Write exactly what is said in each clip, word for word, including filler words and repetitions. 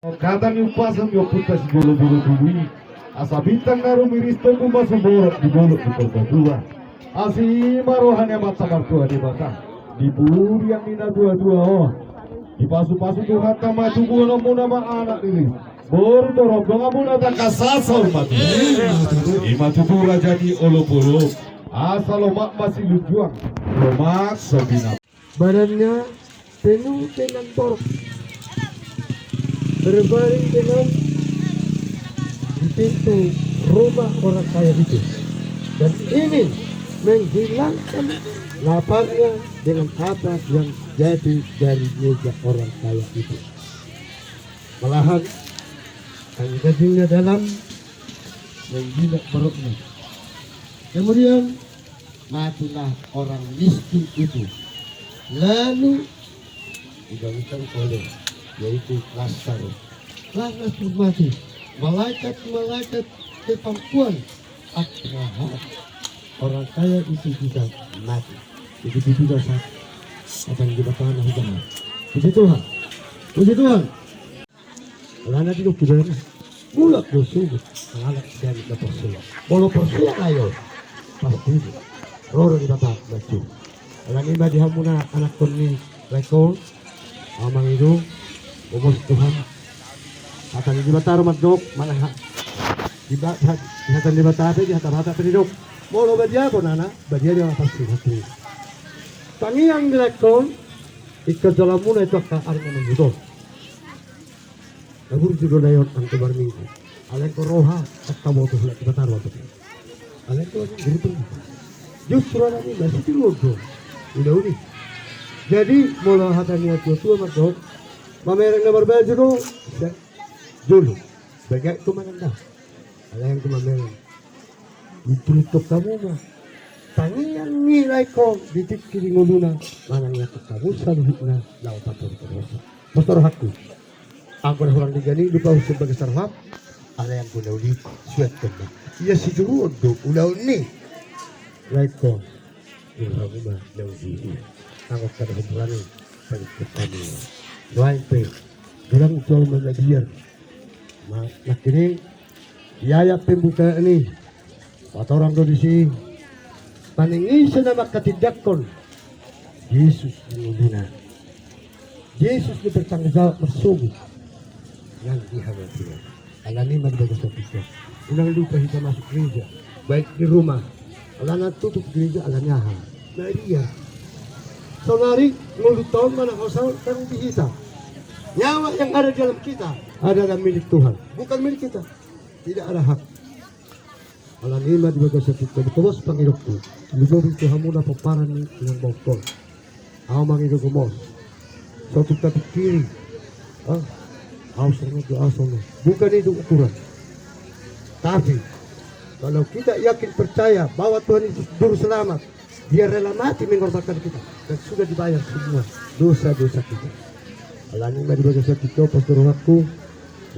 Hata ni umpasa ni ompunta sijolo-jolo tubu i, asa bintang na rumiris tongtong ma so borok di bolok ni Purbatua. Asi ma roha ni Amanta Martua Debata di pudi ni na dua-dua on. Dipasu-pasu Tuhanta ma tubuhononmuna ma anak ni ris, boru, torop, donganmuna tangkas saur matua. I ma tutu raja ni olop-olop. Asa lomak ma silunjuang, lomak so bina. Badannya penuh dengan borok, berbaring dengan di pintu rumah orang kaya itu, dan ingin menghilangkan laparnya dengan apa yang jadi dari meja orang kaya itu. Malahan, angin dagingnya dalam, menggilat boroknya. Kemudian, matilah orang miskin itu, lalu dibangunkan oleh, yaitu Lazarus. Lazarus mati. Malaikat-malaikat kepangkuan, akhirnya orang kaya itu juga mati. Begitu juga sa-, akan dibatalkan hukuman. Puji Tuhan. Puji Tuhan. Alana di dokter, mulak do sugut. Alana di dokter, porsea. Molo porsea, ayo. Pasti. Roro di bata, bacu. Alani ma di hamuna anakkon ni Lae on. Amang ido, gomos Tuhan. Hata ni Debata do mandok, mana ha-, di ba-, ha-, di hata ni Debata pe, di hata-hata pe didok. Molo badia do nana, badia do pasti hati. Tangiang di Lae on, ingkon jalamuna itu angka ari na mangihut on. Naburju do Lae on angka marminggu. Alai anggo roha, angka boto hulak di Debata do. Alai anggo marminggu. Justru alani ma sitiruon do ulaon i. Jadi, molo hata ni natua-tua mandok, mamereng na marbaju do, sian jolo. Bagian tu mananda. Alai anggo mamereng. Diturutkan hamu ma tangiang ni Lae on di tingki di ngoluna, manang ia tu hamu saluhutna, laho pator-pator. Pos do rohangku. Anggo na hurang denggan i, lupa husembah gabe saroham. Alai anggo na uli, suanton ma. Ia sitiruon do ulaon ni Lae on. Di rohamu ma na uli i. Anggo kada humurani, pangitop kami. Doain pe. Bilang jol ma na biar. Ma, nangkining di ayat pembukaan i, patorang do disi, paning ise na manghatindanghon Jesus di ngoluna. Jesus na bertanggung jawab marsogot nang di hamu. Alani ma di bagasan hita, unang lupa hita masuk gereja, baik di rumah. Alana tutup gereja, alani aha? Maria. Saonari ngolunta on manang hosa on di hita. Nyawa yang ada di dalam kita adalah milik Tuhan, bukan milik kita. Tidak ada hak. Alani ma di bagasan hita, di tobos pangidoanku, lumobi tu hamuna pomparan ni inang baoa on. Ahu mangido gomos. Sotung tapingkiri. Ah, ahu songon on, ahu songon on. Bukan itu ukuran. Tapi kalau kita yakin percaya bahwa Tuhan Yesus Juru Selamat, Dia rela mati mengorbankan kita, dan sudah dibayar semua dosa-dosa kita. Alani ma di bagasan hita, pos do rohangku,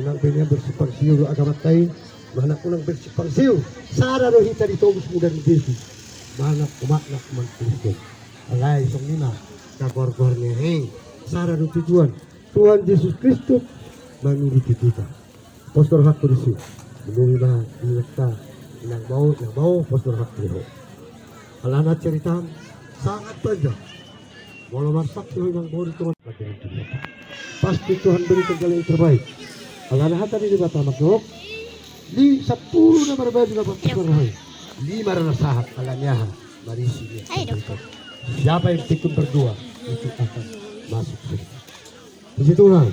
unang be nian bersimpang siur do agamanta i, manang unang bersimpang siur. Sada do hita ditobus mudar ni Jesus, manang umatna, umat Kristen. Alai songon i ma na goar-goar ni hita i, sada do tujuan, Tuhan Jesus Kristus memiliki kita. Pos do rohangku disi. Lumobi ma di inanta, inang baoa, inang baoa, pos do rohangku di ho. Alana cerita sangat panjang. Molo marsaksi ho inang baoa di Tuhan, pasti Tuhan berikan jalan yang terbaik. Alana hata ni Debata mandok, di sampulu na marbaju na pangkis marroha i, lima na sahat, alani aha? Marisi ni. Siapa yang pikun berdoa, itu akan masuk surga. Puji Tuhan.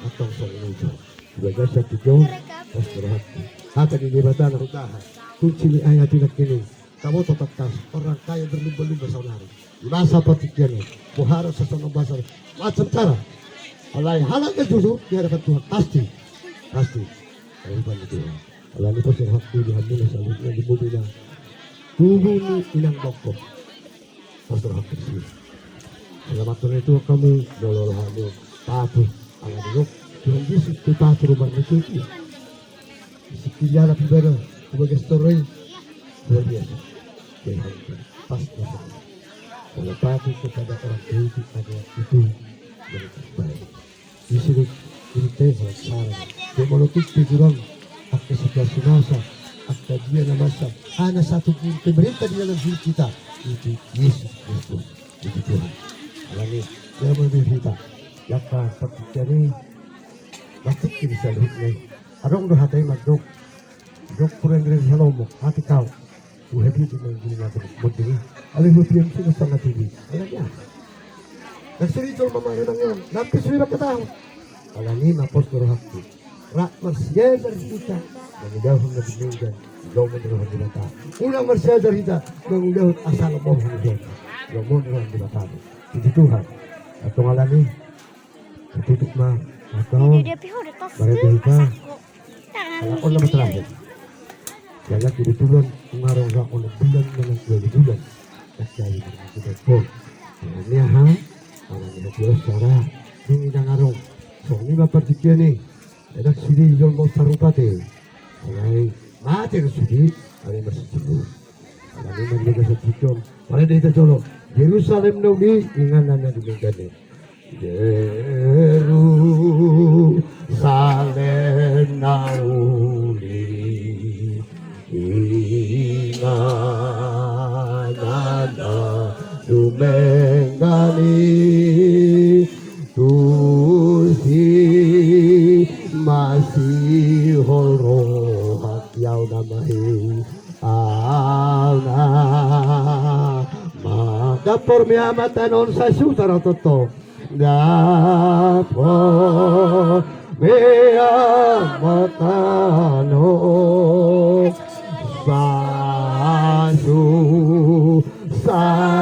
Antong songon i jo. Di bagasan hita on, pos do rohangku. Hata ni Debata na hutahan. Kunci ni ayat i nangkining, taboto tangkas, orang kaya berlumba-lumba saonari. Di masa partingkian on, boha do sasongon bahasa, macam cara. Alai halak yang jujur di hadapan Tuhan pasti, pasti diurupi Tuhan. Alani pos do rohangku di hamuna saluhutna, lumobi ma tubu ni inang baoa on. Pos do rohangku disi. Selamat sore tu hamu, molo rohamu patuh, ala didok Tuhan Jesus, tu patuh rumah itu. Singkir ialap ibadah tu bagas toru i, luar biasa. Tuhan, pas, pas. Kalau patuh kepada orang tua itu adalah itu yang terbaik. Di sini Ite salah. Dia molo tung pe godang angka situasi masa, angka dia na masa, hana satu pun pemerintah di dalam hidup kita itu Yesus Kristus. Itu Tuhan. Alani dia mau di kita. Jaka seperti ini. Batik di saluhutna i. Adong do hata i mandok. Dok kurang dari Salomo, hati kau. Uhe di di menggunakan bodi. Alai hupian sini sangat tinggi. Alai ya. Dan seri jol mamari nangan. Nanti seri bakatau. Alani ma pos rohakku. Rak marsiajar hita. Mangudahon na binunggan. Lomo ni rohan di mata. Ulang marsiajar hita. Mangudahon asal lomo ni rohan. Lomo ni rohan di mata. Puji Tuhan. Atong alani. Tutup ma. Atau. Ini dia pihak di tas. Barang tu hita. Ala on nama terakhir. Jala kebetulan ngarong ra on bulan manang dua bulan. Terjadi dengan kita pun. Dengan dia ha. Karena dia biasa ra. Ini dah ngarong. So ini bapak tiga ni. Enak sini jol mau sarupate. Mulai mati ke sini. Ada masih julu. Ada memang dia masih jujur. Pada dia jolo. Jerusalem na uli inganan na dumenggan i. Jerusalem na uli inganan na dumenggan i. Tusi masihol rohak i au na mahe. Au na ma dapor mia matanon sasuta ra toto. Dapor mia matanon sasuta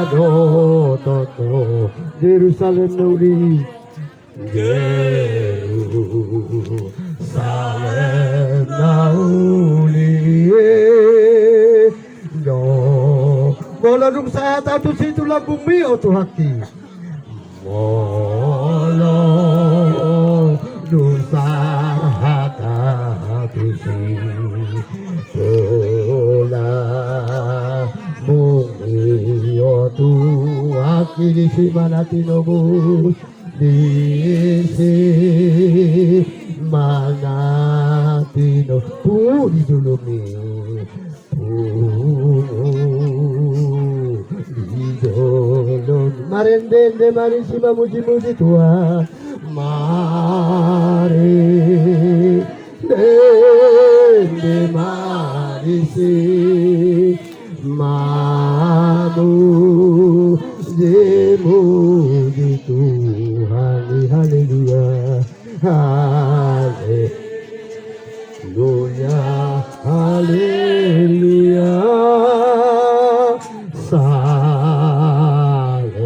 do toto. Jerusalem na uli. Jerusalem na uli. Do. Molo dung sahat au tusi tu lambungmi o Tuhangki. Molo dung sahat au tusi tu lambungmi o Tuhangki disi ma na tinobus. Disi ma na tinobus. Pungu di jolomi. Pungu di jolomi. Marende-ende ma disi mamuji-muji Tuhan. Marende-ende ma disi. Mamuji-muji Tuhan i. Haleluya. Haleluya. Haleluya. Salelelelena.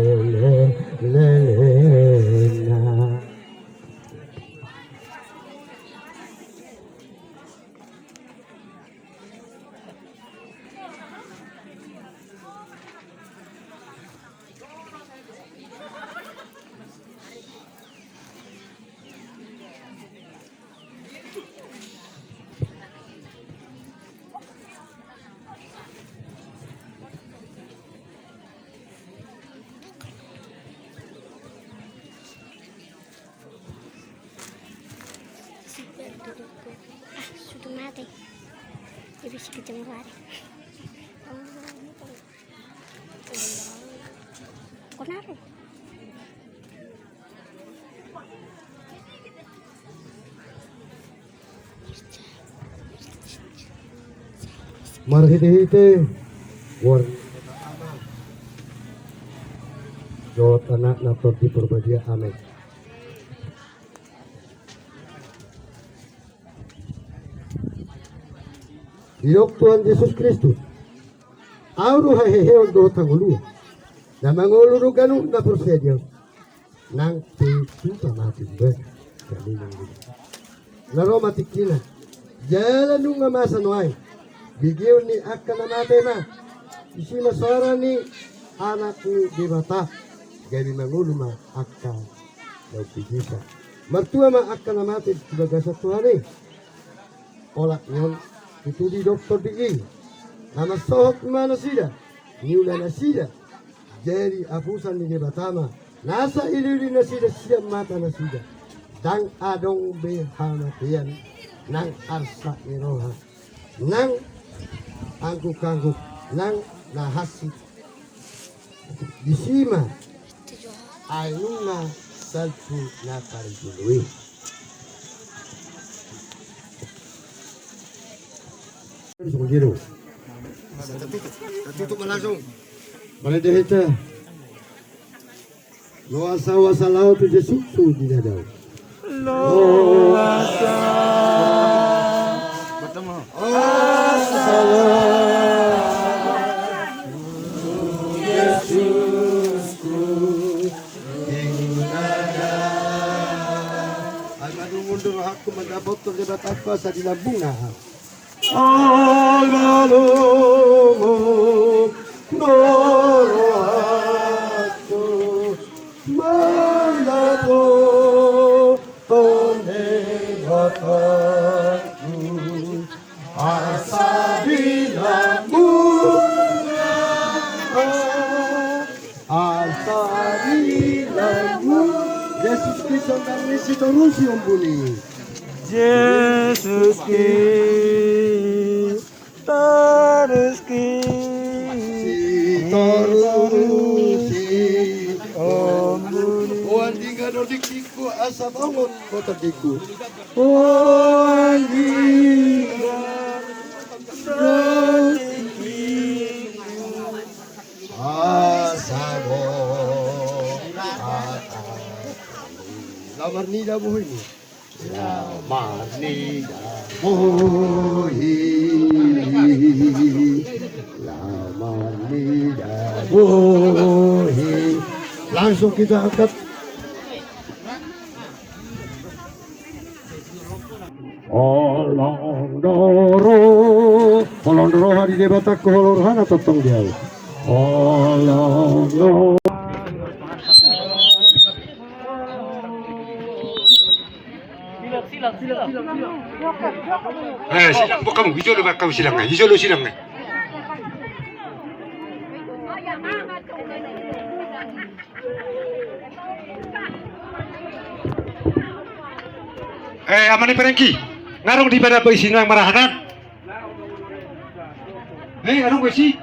Sudah mate. Jadi sekitar hari. Kenapa? Marhite-hite goar ni Debata Ama dohot Anakna Tondi Porbadia. Amen. Didok Tuhan Jesus Kristus, Ahu do haheheon dohot hangoluan. Na mangolu do ganup na porsea di Ahu, nang pe tu tamate ibana. Na ro ma tingkina, jala nunga masa nuaeng, begeon ni angka na mate ma. Disi ma soara ni Anak ni Debata, gabe mangolu ma angka na umbegesa. Martua ma angka na mate di bagasan Tuhan i. Olat ni on, tutu didok Tondi i, na mansohot ma nasida, niula nasida, jadi apusan ni Debata ma nasa iliuli nasida sian mata nasida. Ndang adong be hamatean nang arsak ni roha, nang angguk-angguk, nang na hansit. Disi ma ai nunga salpu na parjolo i. Tertutup ma langsung. Marende hita. Loas ahu asa laho tu Jesus tu di na dao. Loas ahu asa laho tu Jesus tu di na dao. Ai madungdung do rohangku mandapothon Debata asa di lambungna. Ai malum do rohangku mandapothon Debatangku asa di lambungna. Asa di lambung Jesus Kristus, ndang ni sitorusi ombun i. Jesus Kristus, torusi, torusi ombun i. O andigan, o dingkingku, asa bongot ma tondingku. O andigan, o dingkingku, asa bongot. Laho marnida bohi. Laho marnida bohi. Laho marnida bohi. Langsung kita angkat. Holong do roha, holong do roha di Debatangku, holong rohana tongtong di ahu. Holong do roha. Eh, silang, buka mu, di jolo ma hamu silang, eh, di jolo silang, eh. Eh, amani Perengki, nga adong di bada boisi na marahanan? Eh, adong boisi?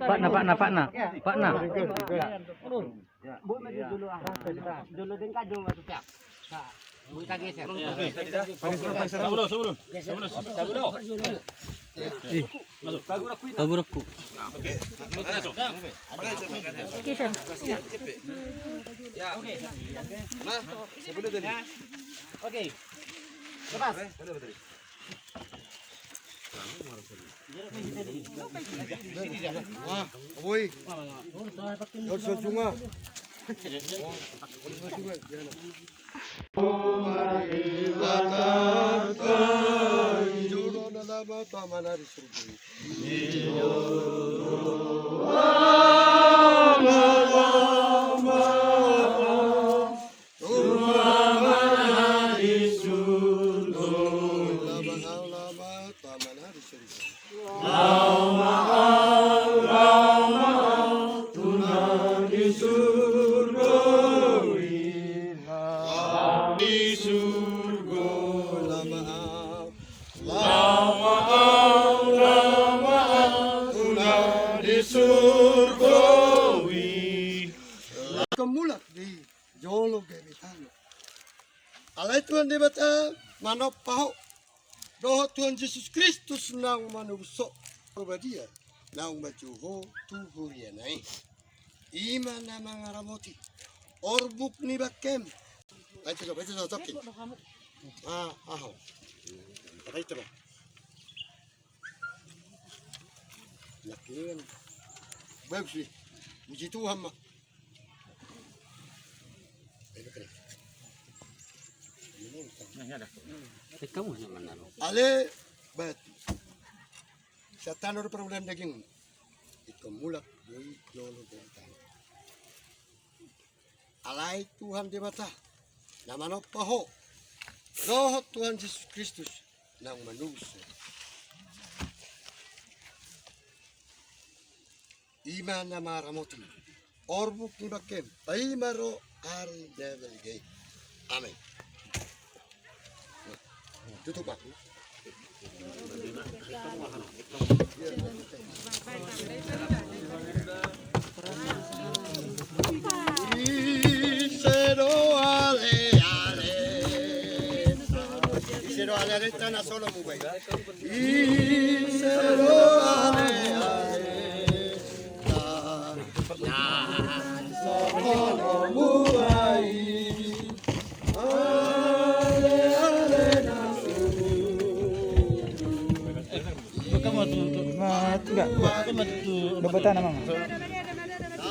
Patna, patna, patna, patna. Jolo dengka jolo masuk ya. Pageser, pageser. Sabulo, sabulo. Sabulo. Paburukku. Oke. Lepas. Wah, oi. Jor sojunga. Tuhan Ama na di surgo. Laho ma au, laho ma au tu na di surgo i. Di surgo. Laho ma au, laho ma au tu na di surgo i. Kemulak di jolo gabe tano. Alai Tuhan Debata manompa ho dohot Tuhan Jesus Kristus naung manobus ho, Roh Badia naung manjou ho tu huriana i. I ma na mangaramoti orbuk ni bangkem. Ayo coba, ayo coba, coba. Ah, aho. Apa itu, Bang? Yakin. Bagus nih. Puji Tuhan, Mak. Ini keren. Ini utang. Ale batu. Sian tano do parmulaan daging. Ingkon mulak do i jolo dari tano. Alai Tuhan Debata na manompa ho dohot Tuhan Jesus Kristus naung manobus ho. I ma na maramoti orbuk ni bangkem paima ro ari na mangihut. Amen. Tutup aku. Ise do ale ale. Ise do ale ale, tana solo mu bai. Ise do ale ale.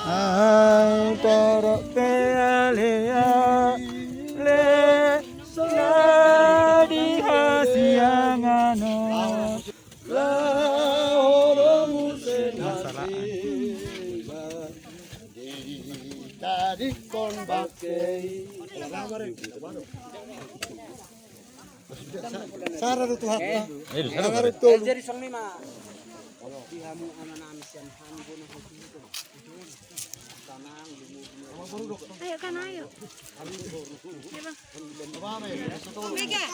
Ai torop pe ale ale na di hasiangan on. Laho do muse na seba ditadingkon bangke i. Sara do Tuhan. Jadi songon i ma di hamu anak nami sian hami bona hoti. Ayo kan ayo. Mega.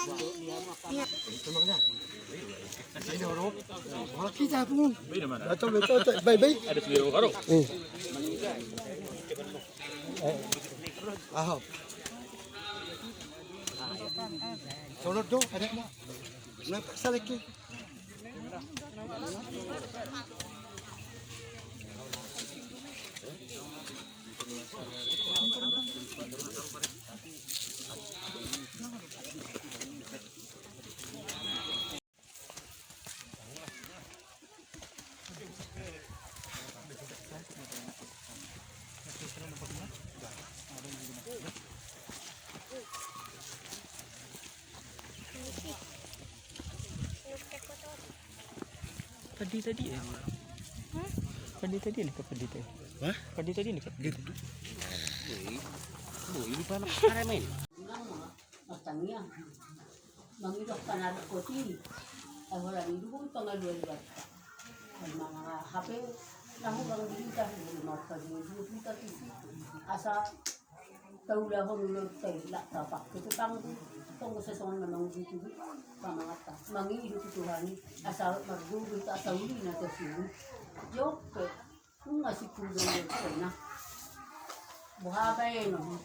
Kita pun. Betul betul. Baik baik. Ada sendiri baru. Aho. Solo do ada. Nah, saleki. Padi tadi ya? Padi tadi ni ke padi tadi. Hah? Padi tadi ni ke. Gitu. Boi, boi, ini panas, panas, men. Martangiang. Mangidok panarikoti. Ai holan i do boi pangaluan banta. Ai manga hape na hurang di hita, marpaduahon hita tusi. Asa taulahon ulaonta i, lak tapake pe panggu. Tong do sasongon na manggutu do pamanganta. Mangido tu Tuhan i asa margogo hita, asa uli na tasuru. Jope. Nunga sipul do i tena. Boha baenon?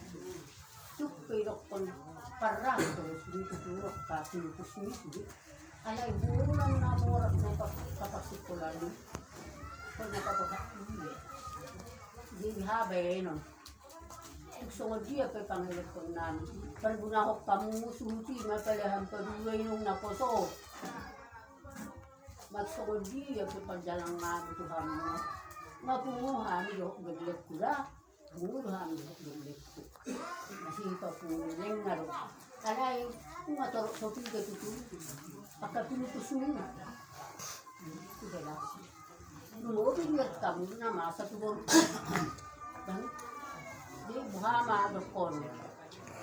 Tuk pe idokkon parrang do sini tu turok ka pinupus ni tu. Alai bulan na borat na tapasikola ni. Kona papasak ni. Jadi ha baenon? Tuk songon dia pe pangidokkon nami. Pargunahon hamu suhuti ma pala hamu padua inong na poso. Maksongon dia pe parjalang nami tu hamu. Nga pungu hami dohot gellengku da. Pungu do hami dohot gellengku. Masih papungu lenga do. Alai nga torop sopi ga tutu. Angka pinupus ni. Sudah lah. Lumobi biar kamu na masa tu bor. Kan? Jadi boha ma dokkon.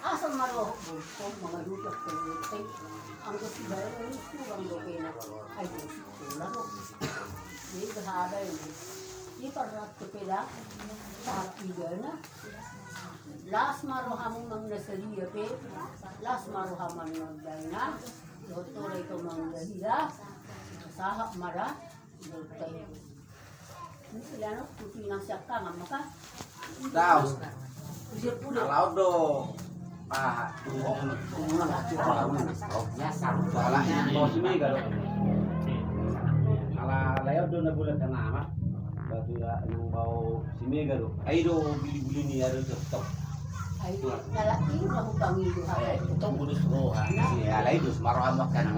Asa ma dohot bor, mangadupi angka bor. Anggo sibaen ni tu bang dope na. Ai bor sikola do. Jadi boha baen. Di parratu pe da. Tapi dana. Las ma rohamu manang na sadia pe. Las ma rohamu manang na dana. Dohot ora ito manang na hira. Sahat ma da. Daos. Ala on do. Ah, ala on do na bulan tanaman. Batu da nang bau si Mega do. Ai do bili-bili ni ado tetap. Ai do. Ala i ma hupangido. Ai do. Tong bulus roha. Alai do sumaro amak kan.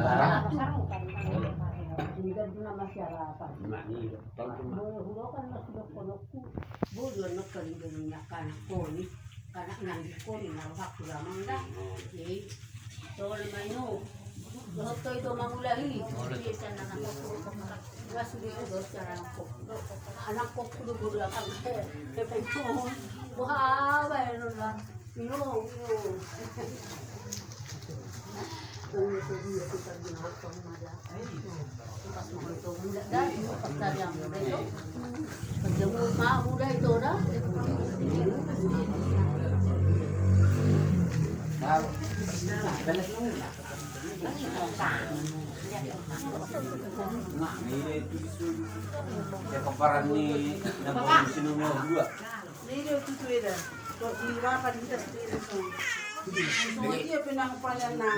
Ini kan tu nama siapa? Mani do. Tong tu ma. Molo hudokan ma sudokononku. Bolu anak kali do minyak anak koni. Anak nang di koni na rohakku damang da. Jadi Tole maino. Dohot to ito mangulahi. Biasa na anakku. Nggak sudah itu dosa anakku. Anakku kudu bodo akan. Boha bae lah. Ino, ino.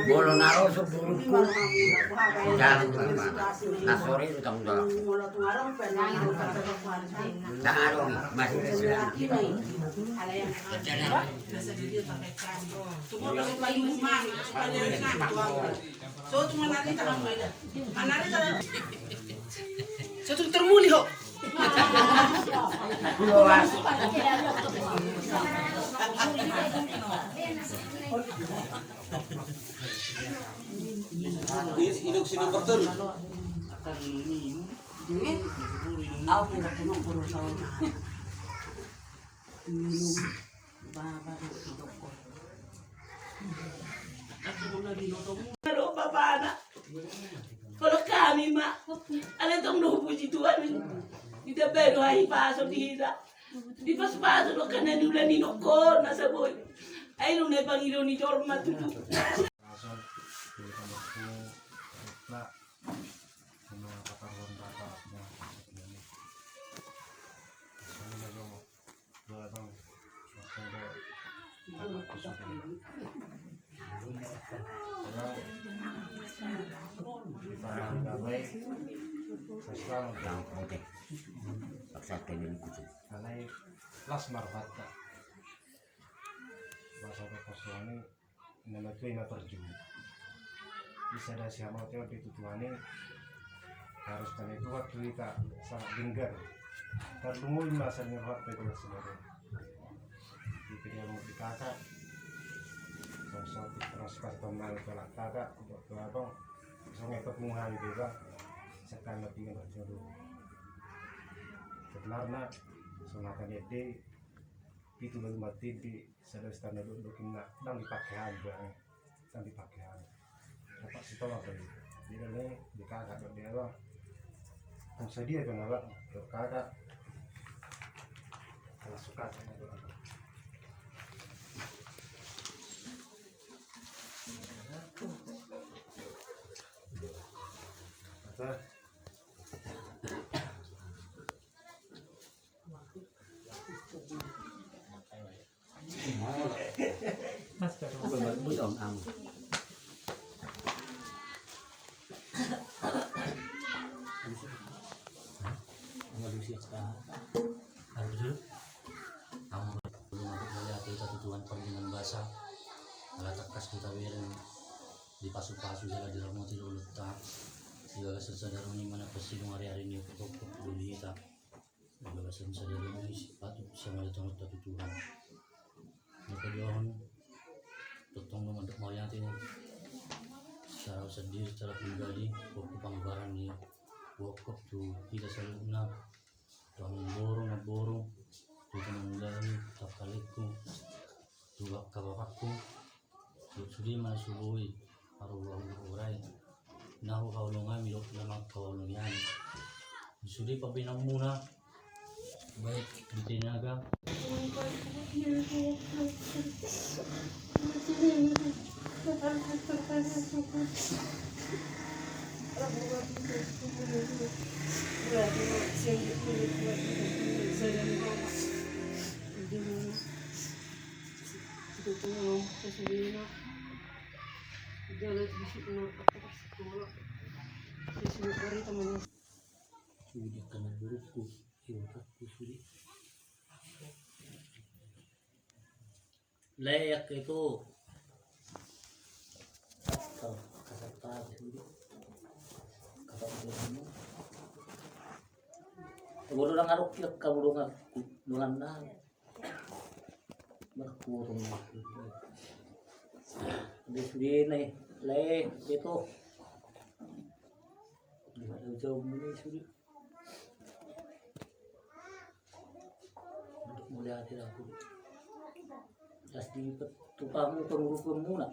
Bolo na ro so burungku. Jangan, na sore utang doang. Tangaro masih. Sotung termuli ho. Inuk si nomor tolu. Au kira kira kuru sauna. Baba dokter. Halo bapana. Halo hami ma. Alai tong do puji Tuhan. Ditambai do hahipason di hita. Dipasupasu do kan na niula ni nongko na saboi. Ai do na pangido ni jorma tutu. Las marhata. Masa kekosongan ini. Na matua i ma parjolo. Di sada sihamateo di tutuan i. Harus tani tuat tu hita sangat denggan. Tarlumobi ma sada ni rohanta i tuat saudara. Di pilihan mu di kakak. Song song terus pas teman tolak kakak. Untuk tu abang. Song ekot muha di beba. Sekarang lebih ngerti dulu. Sebenarnya sonatan ede. Pitu lalu mati di Sada istana do dokin na dang dipake hami bang. Dang dipake hami. Dapat si tolong tadi. Jadi ni di kakak do dia bang. Kung sadia kan abang. Do kakak. Kalau suka kan do. Apa? Tuhan pardenggan basa. Ala tangkas hita bereng dipasupasu jala diramoti do olutta. Di bagasan sadari on i ma na parsidung ariari ni okkop-okkop di hita. Di bagasan sadari on i sipatu sian hajolonta tu Tuhan. Na paduahon, tongtong do mandok mauliate secara sandiri, secara pribadi, waktu panggaran ni waktu tu hita saluhutna, tu amangboru, namboru, tu tumanggahi, tu angka laengku, tu angka bapakku, tu sude ma na so boi, aru ahu urai. Na huhaholongi hami dohot na mangkaholongi hami. Sude pambahenanmuna, baik di tenaga. Sude angka namborungku, ibotakku sude. Lae, angka ito. Kasar tadi sude. Kasar tadi. Bodo nang adong angka bodo nang dongan na. Markutung. Di sude na i, lae, ito. Di mana jauh ini sude. Untuk melihat aku. Las di tupamu, pangurupanmuna.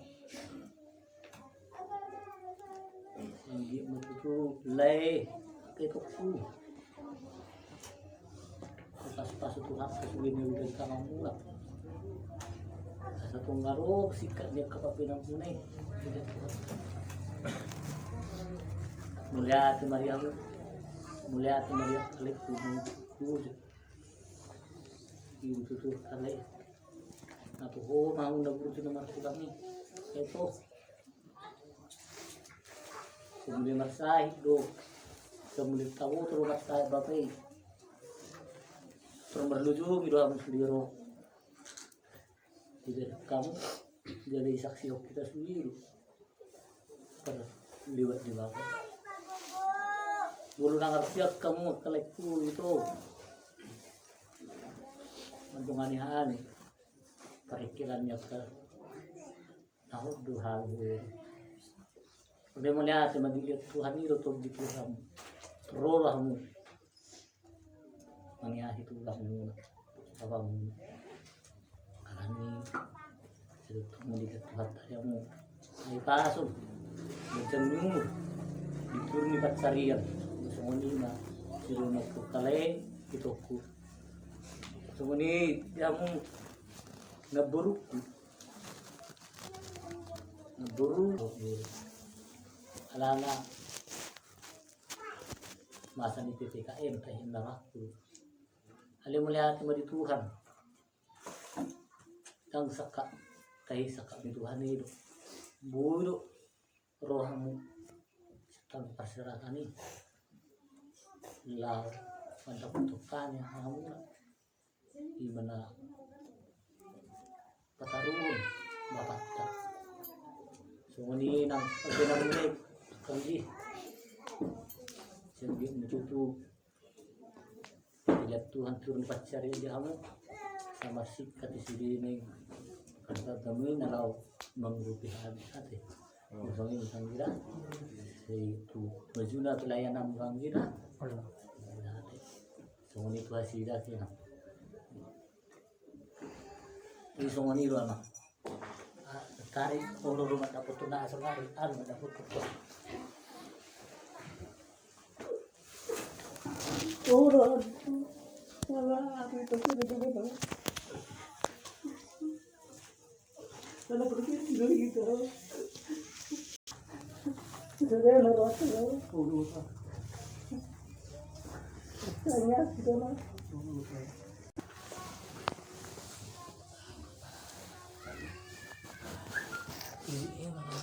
Yang dia metutu lae, ito ku. Pasu-pasu Tuhan, pasu ini udah tanganmuna. Asa tong ngarok, sikat dia kapapinanmuna i. Mauliate ma di hamu. Mauliate ma di hamu, kalekku. Itu tuh, kale. Nah, tuh, oh, mau na buru tu na markulang i. Ito. Kemudian marsahit do. Kemudian taboto do marsahit bapa i. Terus marlujung i do hamu sudiro. Jadi kamu jadi saksi hok hita sudiro. Terlibat di bapa. Bulu nangar siap kamu, kalekku, ito. Mantong ani-ani. Parikkiran ni angka na hot do hal. Ode mauliate ma di Tuhan i do, tong di Tuhan. Ro do hamu. Mangiahi tulangmuna, bapamuna. Alani i, sai tong mauliate Tuhan tadi hamu. Ai pasu, macam ni umur. Di toru ni pansarian. Songon i ma, sidung nangkok kale, itokku. Songon i, di hamu, namborukku. Namboru. Alana. Masa ni P P K M, tahi na raku. Ale mauliate ma di Tuhan. Ndang sangkap, tahi sangkap ni Tuhan i do. Boi do rohamu. Tang parserahan i. Laho mandapothon hami hamuna. Ima na pataruhon bapanta. Songon i nang pambahenanmuna i, tanggi. Sian dia ma tutu. Ilat Tuhan turun pansarian di hamu. Sama sikat i sude nang. Kan kami na laho mangurupi hami ate. Songon i ma tanggi da. Sai tu majuna pelayanan tanggi da. Songon i tu hasida kena. I songon i do ama. Tarik olo rumah dapot tu na asal tarik anu dapot tu. Olo. Wala aku itu sudah juga. Kalau pergi tidur gitu. Sudah ada rasa ya. Tanya sudah mah. Ini mana?